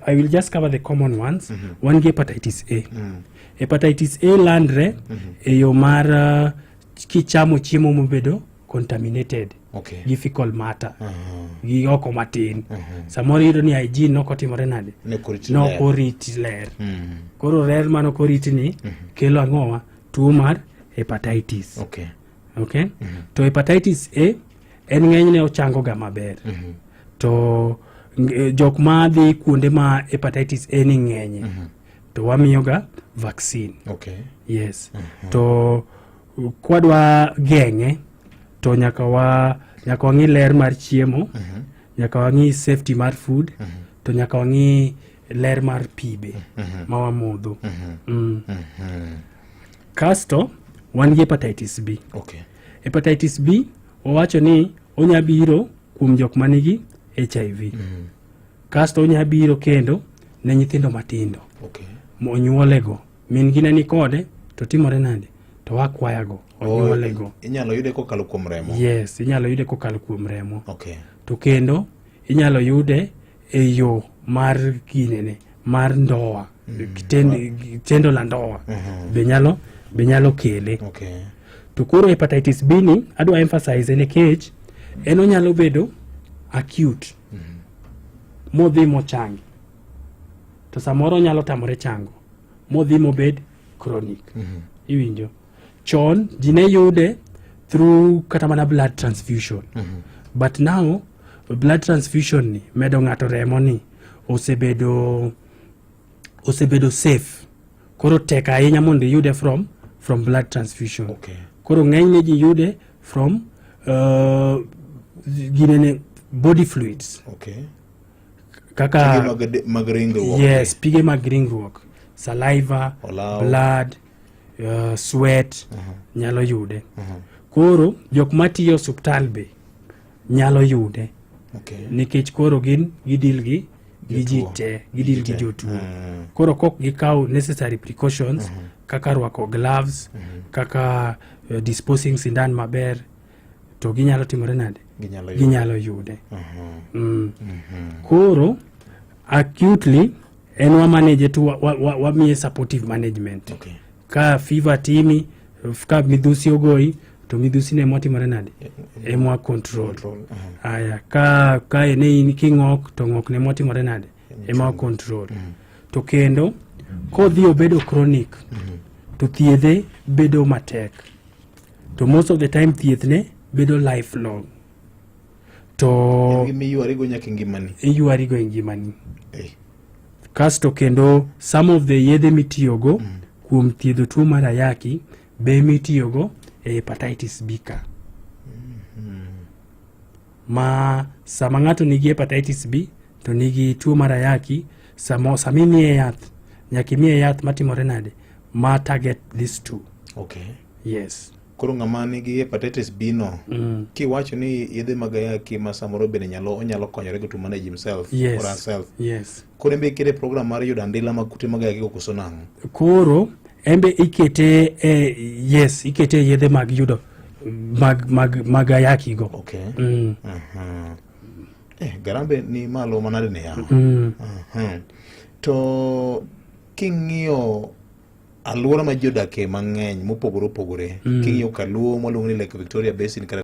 I will just cover the common ones. Wan gi hepatitis A. Hepatitis A landre e yo mar kichamo chiemo mobedo contaminated gi fecal matter gi oko matin. Samoro iyudo ni hygiene nokotimore nade? Ne ok orit nok ler. Orit ler. Koro ler manokorit ni kelo ang'owa? Tuo mar hepatitis. Okay, to hepatitis A en ng'enyne ochango ga maber. To jok ma dhi kuonde ma hepatitis A ni ng'enye to wamiyoga vaccine. Yes, to kwadwa geng'e to nyaka wang'i ler mar chiemo, nyaka wang'i safety mar food, to nyaka wang'i ler mar pi be ma wamodho. Kasto wan gi hepatitis B. Hepatitis B owacho ni onya biro kuom jok manigi HIV. Kasto onya biro kendo ne nyithindo matindo monyuolego, min gi ne ni kode to timore nade to wakwayago onyuolego. Oh, inyalo yude kokalo kuom remo? Yes, inyalo yude kokalo kuom remo. To kendo inyalo yude e yo mar ginene mar ndoa. Tendo la ndoa be nyalo kele. To koro hepatitis B ni adwa emphasize nikech en onyalo bedo acute modhi mochangi, to samoro onyalo tamore chango modhi mobed chronic. Iwinjo chon ji ne yude through kata mana blood transfusion, but now blood transfusion ni medo ng'ato remo ni osebedo safe. Koro tek ahinya mondo iyude from blood transfusion. Koro ng'enyne ji yude from ginene body fluids kaka Pige mag ringruok. Yes, pige mag ringruok, saliva, Olaw. blood, sweat nyalo yude. Koro jok matiyo osuptal be nyalo yude nikech koro gin gidil gi ji Jotuo. te, gidil gi Ji te. jotuo. Koro kok gikaw necessary precautions kaka rwako gloves, kaka disposing sindan maber, to ginyalo timore nade? Ginyalo yude. Ginyalo yude. Koro acutely en wa manage to wamiye supportive management. Ka fever timi, ka midhusi ogoyi, to midhusi ne motimore nade emwa control. Control. Aya, ka ne in king'ok to ng'ok ne motimore nade ema control. To kendo kodhi obedo chronic to thiedhe bedo matek, to most of the time thiethne bedo lifelong to En gima iywarigo nyaka e ngimani. Iywarigo e ngimani. Kasto kendo some of the yedhe mitiyogo kuom thiedho tuo mar ayaki be mitiyogo e hepatitis B ka ma sama ng'ato nigi hepatitis B to nigi tuo mar ayaki, sama imiye yath nyaka imiye yath matimore nade ma target these two. Yes. Koro ng'ama nigi hepatitis B no, kiwacho ni yedhe mag ayaki ma samoro bende nyalo onyalo konyore go to manage himself or herself. Koro en be ikete program mar yudo andila mag kute mag ayaki go koso nang'o? Koro embe ikete e, yes, ikete e yedhe mag yudo mag ayaki go. Eh, garambe ni malo manade ne yawa. To king'iyo alwora ma ji odake mang'eny mopogore opogore, king'iyo kaluo mwaluongo ni Lake Victoria Basin kata